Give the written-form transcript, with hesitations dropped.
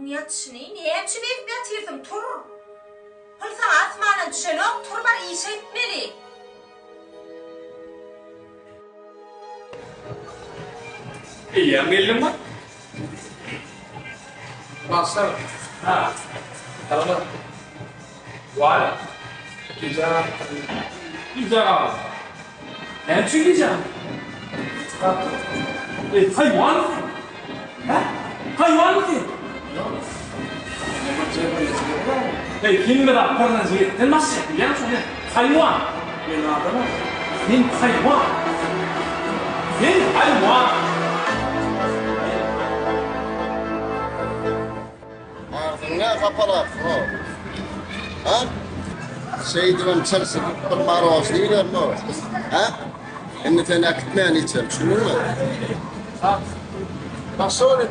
ýatyşyny, näme üçin beýdip ýatyrsyň, tur! Pul saňa asmandan düşenok, tur bar işe gitmeli. Eýýäm geldiňmi? Bagşlar. Ha. Salam. Waý. Gije galypdyryn. Gije galyp. Näme üçin gije galyp? Galypdyr. Eý, haýwanmy sen? Hä? Haýwanmy sen? Ýok. Men bir jebirleýji bolýarmy? Eý, hemme zat birinji gezekden başlaýar, bilýäňmi şony? Haýwan! Men adamam. Sen haýwan! Sen haýwan! Agzyňy nä hapalapsyň-ow? Hä? Şeýdibem çyrşydyp bir marožnyý iýermi-ow? Hä? Indi seni äkitmän içerin, düşündiňmi? Bagşy ony.